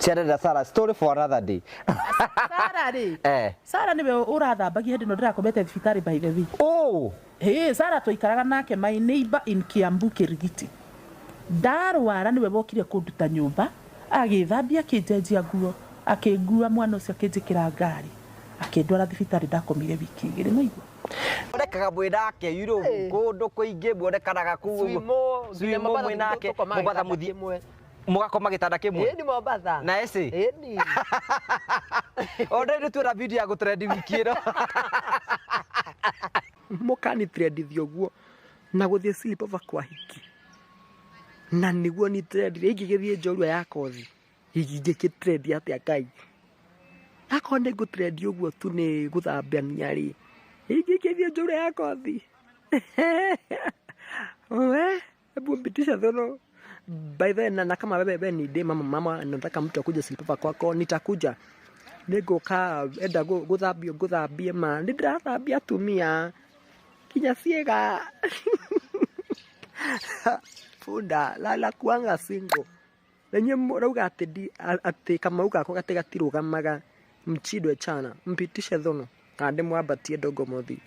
Ciarenda Sarah, story for another day. Sara rĩ, Sara nĩwe ũrathambagia hĩndĩ ĩno ndĩrakomete thibitarĩ, by the way. Oh. Hĩ, Sara twaikaraga nake, my neighbor in Kiambu, Kirigiti. Ndarwara nĩwe wokire kũnduta nyũmba, agĩthambia, akĩnjenjia nguo, akĩngua mwana ũcio, akĩnjĩkĩra ngari, akĩndwara thibitarĩ. Ndakomire wiki 2 maigua. Muonekaga mwĩ nake Europe kũndũ kũingĩ, muonekanaga kũu ũguo. Swimo, nginya Swimo Mombatha mwĩ nake. tũkomaga Mombatha gĩtanda mũthiĩ kĩmwe. Mũgakoma gĩtanda kĩmwe? Ĩni, Mombatha. Na eci? Ĩni. Ona nĩ tuona video ya gũtrendi wiki ĩno. Mũkani trendithia ũguo na gũthiĩ sleepover kwa hiki na nĩguo ni trend ingĩgĩthiĩ njorua ya kothi ingĩgĩ trend atĩa? Ngai, akorwo nĩ ngũ trend ũguo tu nĩ gũthambania rĩ, ingĩgĩthiĩ njorua ya kothi we. Hebu mpitisha thono. By the way, na kama wewe ni dem, mama mama, nataka mtu akuje sleepover kwako, nitakuja. Nĩngũka enda gũthambio, ngũthambie ma nĩ ndĩrathambia atumia kinya ciĩga bunda la kuanga single nenye rauga atĩ atĩ kamau gakwa gatĩ gatirũgamaga mchidwe chana mpitishe thono na ndĩmwambatie ndongomothi.